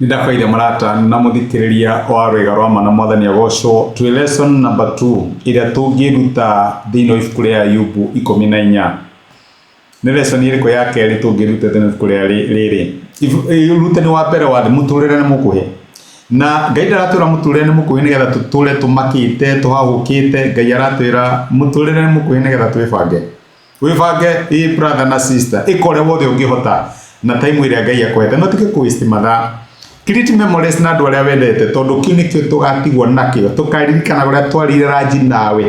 Nĩndakũgeithia mũrata na mũthikĩrĩria wa Rwĩga rwa Ma na Mwathani agocwo. Twĩ lesson number 2 ĩrĩa tũngĩruta thĩinĩ wa ibuku rĩa Ayubu 14. Nĩ lesson ĩrĩkũ ya kerĩ tũngĩruta thĩinĩ wa ibuku rĩa rĩrĩ? Ũrutani wa mbere wa mũtũrĩre nĩ mũkuhĩ. Na Ngai ndaratwĩra mũtũrĩre nĩ mũkuhĩ nĩgetha tũtũre tũmakĩte, tũhahũkĩte. Ngai aratwĩra mũtũrĩre nĩ mũkuhĩ nĩgetha twĩbange. Wĩbange ĩ brother na sister, ĩka ũrĩa wothe ũngĩhota na time ĩrĩa Ngai akũhete, no tige kũ waste mathaa. Create memories na andũ arĩa wendete, tondũ kĩu nĩkĩo tũgatigwo nakĩo, tũkaririkana ũrĩa twarĩire ranji nawe,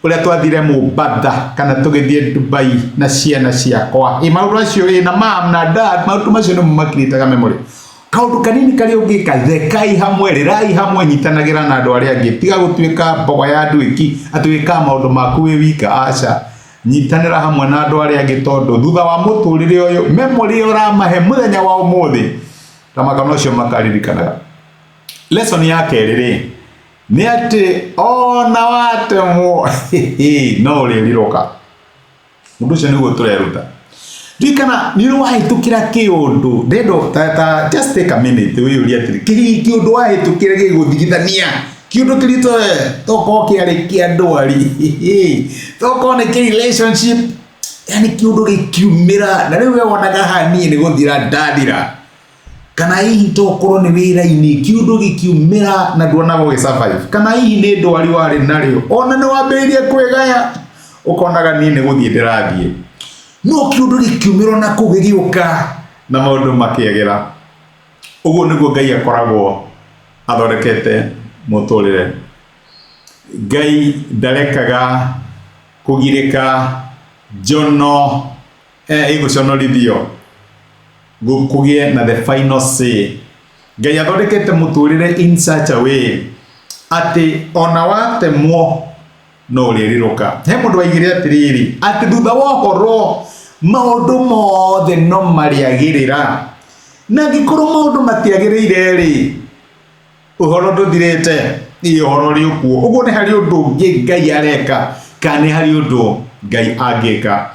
ũrĩa twathire Mombatha kana tũgĩthiĩ Dubai na ciana ciakwa. Ĩ maũndũ macio ĩ na mom na dad, maũndũ macio nĩmo ma-create-aga memory. Kaũndũ kanini karĩa ũngĩka, thekai hamwe, rĩrai hamwe, nyitanagĩra na andũ arĩa angĩ. Tiga gũtuĩka mbogo ya nduĩki atĩ wĩkaga maũndũ maku wĩ wika, aca. Nyitanĩra hamwe na andũ arĩa angĩ tondũ thutha wa mũtũrĩre ũyũ, memory ĩrĩa ũramahe mũthenya wa ũmũthĩ, ta makana ũcio makaririkanaga. Lesson ya kerĩ rĩ, nĩ atĩ ona watemwo no ũrĩrirũka. Ũndũ ũcio nĩguo tũreruta. Ririkana nĩ ũrĩ wahĩtũkĩra kĩũndũ, ndĩrenda ta, ta just take a minute wĩyũrie atĩrĩ, kĩ kĩũndũ wahĩtũkĩra gĩgũthigithania, kĩũndũ kĩritũ we, tokorwo kĩarĩ kĩa ndwari, tokorwo nĩ kĩ relationship, yani kĩũndũ gĩkiumĩra na rĩu we wonaga haha niĩ nĩ gũthira ndathira. Kana hihi tokorwo nĩ wĩra-inĩ kĩũndũ gĩkiumĩra na nduonaga ũgĩ survive. Kana hihi nĩ ndwari warĩ narĩo ona nĩ wambĩrĩirie kwĩgaya ũkonaga niĩ nĩ gũthiĩ ndĩrathiĩ. No kĩũndũ gĩkiumĩra ona kũu gĩgĩũka na maũndũ makĩagĩra. Ũguo nĩguo Ngai akoragwo athondekete mũtũrĩre. Ngai ndarekaga kũgirĩka, njono, ĩgũconorithio kũgĩe na the final say. Ngai athondekete mũtũrĩre in such a way atĩ ona watemwo no ũrĩrirũka. He mũndũ waigire atĩrĩrĩ, atĩ thutha wa ũhoro maũndũ mothe no marĩagĩrĩra. Na angĩkorwo maũndũ matiagĩrĩire rĩ, ũhoro ndũthirĩte, ĩ ũhoro ũrĩ okuo. Ũguo nĩ harĩ ũndũ ũngĩ Ngai areka, kana nĩ harĩ ũndũ Ngai angĩka.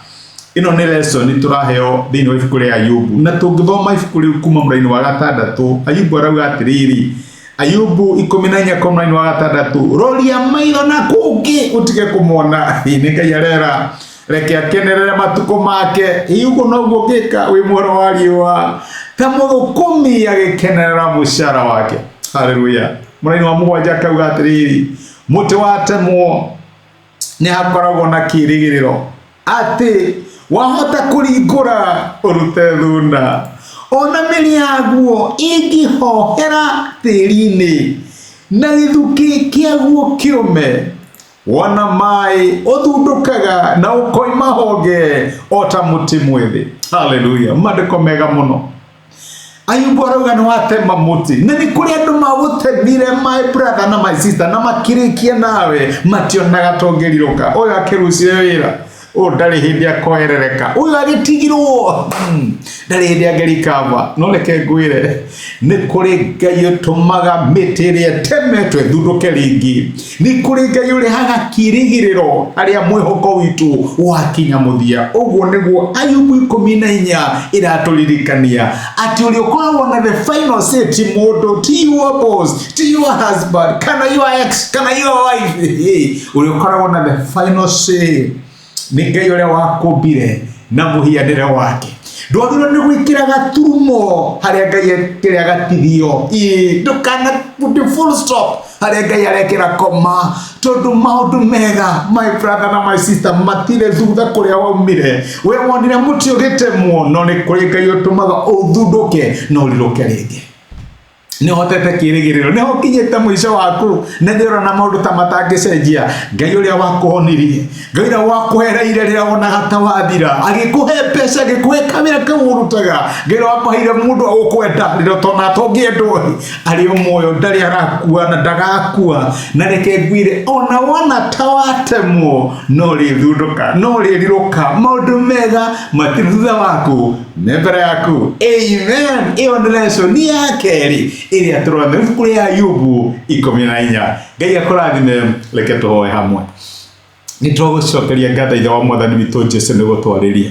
Ĩno nĩ lesson tũraheo thĩinĩ wa ibuku rĩa Ayubu. Na tũngĩthoma ibuku rĩu kuma mũraini wa gatandatũ, Ayubu arauga atĩrĩrĩ, Ayubu 14 kuma mũraini wa gatandatũ, roria maitho na kũngĩ ũtige kũmona. Nĩ Ngai arera reke akenerere matukũ make. Ĩ ũguo noguo ũngĩka wĩ mworo wa riũa, ta mũthũkũmi agĩkenerera mũcara wake. Haleluya. Mũraini wa mũgwanja akauga atĩrĩrĩ, mũtĩ watemwo nĩ hakoragwo na kĩĩrĩgĩrĩro atĩ wahota kũringũra ũrute thuna, ona mĩri yaguo ĩngĩhohera tĩri-inĩ na gĩthukĩ kĩaguo kĩũme, wona maĩ ũthundũkaga na ũkoima honge o ta mũtĩ mwĩthĩ. Haleluya. Maandĩko mega mũno. Ayubu arauga nĩ watema mũtĩ, na nĩ kũrĩ andũ magũtemire, my brother na my sister, na makĩrĩkia nawe mationaga tũngĩrirũka. Ũyũ akĩrucire wĩra, ũyũ ndarĩ hĩndĩ akoerereka, ũyũ agĩtigirwo, ndarĩ hĩndĩ angĩrikava. No reke ngwĩre, nĩ kũrĩ Ngai ũtũmaga mĩtĩ ĩrĩa ĩtemetwo ĩthundũke rĩngĩ. Nĩ kũrĩ Ngai ũrehaga kĩĩrĩgĩrĩro harĩa mwĩhoko witũ wakinya mũthia. Ũguo nĩguo Ayubu 14 ĩratũririkania atĩ ũrĩa ũkoragwo na the final say ti mũndũ, ti your boss, ti your husband, kana your ex, kana your wife. Ũrĩa ũkoragwo na the final say nĩ Ngai ũrĩa wakũmbire na mũhianĩre wake. Ndwagĩrĩirwo nĩ gwĩkĩra gaturumo harĩa Ngai ekĩra gatithio. Ĩĩ, ndũkana put full stop harĩa Ngai arekĩra koma, tondũ maũndũ mega, my brother na my sister, matirĩ thutha kũrĩa waumire. We wonire mũtĩ ũgĩtemwo, no nĩ kũrĩ Ngai ũtũmaga ũthundũke na ũrirũke rĩngĩ. Nĩ ũhotete kĩĩrĩgĩrĩro, nĩ ũkinyĩte mũico waku, na nĩ ũrona maũndũ ta matangĩcenjia. Ngai ũrĩa wakũhonirie, Ngai ũrĩa wakũhereire rĩrĩa wonaga ta wathira, agĩkũhe mbeca, agĩkũhe kawĩra kau ũrutaga, Ngai ũrĩa wakũheire mũndũ wa gũkwenda rĩrĩa ũtonaga ta ũngĩendwo, arĩ o muoyo, ndarĩ arakua na ndagakua. Na reke ngwĩre, ona wona ta watemwo, no ũrĩthundũka, no ũrĩrirũka. Maũndũ mega matirĩ thutha waku, me mbere yaku. Amen. Ĩyo nĩ lesson ya kerĩ ĩrĩa tũrona ibuku rĩa Ayubu 14. Ngai akũrathime, reke tũhoe hamwe. Nĩ twagũcokeria ngatho Ithe wa Mwathani witũ Jesu nĩ gũtwarĩria.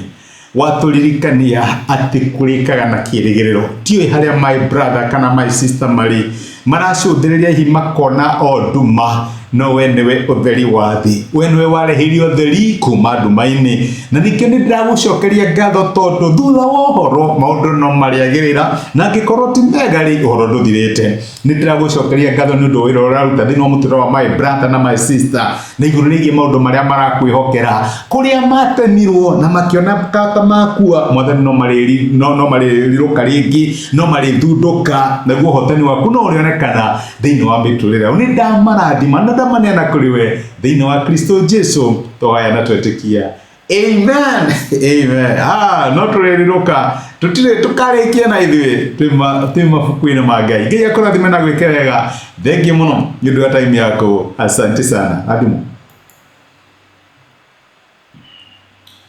Watũririkania atĩ kũrĩkaga na kĩrĩgĩrĩro. Ndiũĩ harĩa my brother kana my sister marĩ, maracũthĩrĩria hihi makona o nduma, no we nĩwe ũtheri wa thĩ. We nĩwe wareheire ũtheri kuma nduma-inĩ. Na nĩkĩo nĩ ndĩragũcokeria ngatho tondũ thutha wa ũhoro maũndũ no marĩagĩrĩra, na angĩkorwo ti mega rĩ, ũhoro ndũthirĩte. Nĩ ndĩragũcokeria ngatho nĩ ũndũ wa wĩra ũrĩa ũraruta thĩinĩ wa mũtũrĩre wa my brother na my sister na igũrũ rĩgiĩ maũndũ marĩa marakwĩhokera kũrĩa matemirwo na makĩona ta makua mwathani no marĩri no no marĩrirũka rĩngĩ no marĩthundũka naguo ũhotani waku no ũrĩonekana thĩinĩ wa mĩtũrĩre yao. Nĩ ndamarathima na ndamaneana kũrĩ we thĩinĩ wa Kristo Jesu twahaya na twetĩkia. Amen. Amen. Ah, no tũrĩrirũka tũtirĩ tũkarĩkia na ithuĩ twĩ mabuku-inĩ ma Ngai. Ngai akũrathime na gwĩke wega. Thengiũ mũno nĩ ũndũ wa time yaku. Asante sana. Adimu.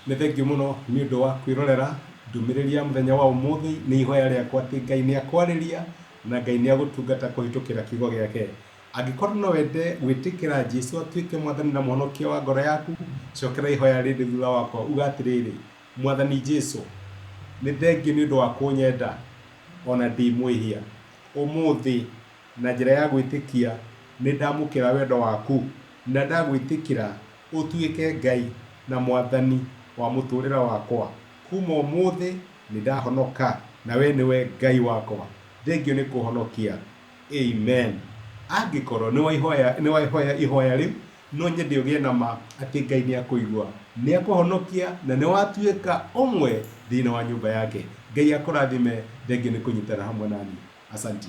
Nĩ thengiũ mũno nĩ ũndũ wa kwĩrorera ndũmĩrĩri ya mũthenya wa ũmũthĩ. Nĩ ihoya rĩakwa atĩ Ngai nĩ akwarĩria na Ngai nĩ agũtungata kũhĩtũkĩra kiugo gĩake. Angĩkorwo no wende gwĩtĩkĩra Jesu atuĩke Mwathani na Mũhonokia wa ngoro yaku, cokera ihoya rĩrĩ thutha wakwa. Uga atĩrĩrĩ, Mwathani Jesu, nĩ thengiũ nĩ ũndũ wa kũnyenda o na ndĩ mwĩhia. Ũmũthĩ, na njĩra ya gwĩtĩkia, nĩ ndamũkĩra wendo waku na ndagwĩtĩkĩra ũtuĩke Ngai na Mwathani wa mũtũũrĩre wakwa. Kuma ũmũthĩ nĩ ndahonoka na wee nĩwe Ngai wakwa. Thengiũ nĩ kũhonokia. Amen. Angĩkorwo nĩ wahoya ihoya rĩu, no nyende ũgĩe na ma atĩ Ngai nĩ akũigua, nĩ akũhonokia na nĩ watuĩka ũmwe thĩinĩ wa nyũmba yake. Ngai akũrathime, thengiũ nĩ kũnyitana hamwe naniĩ. Asanti.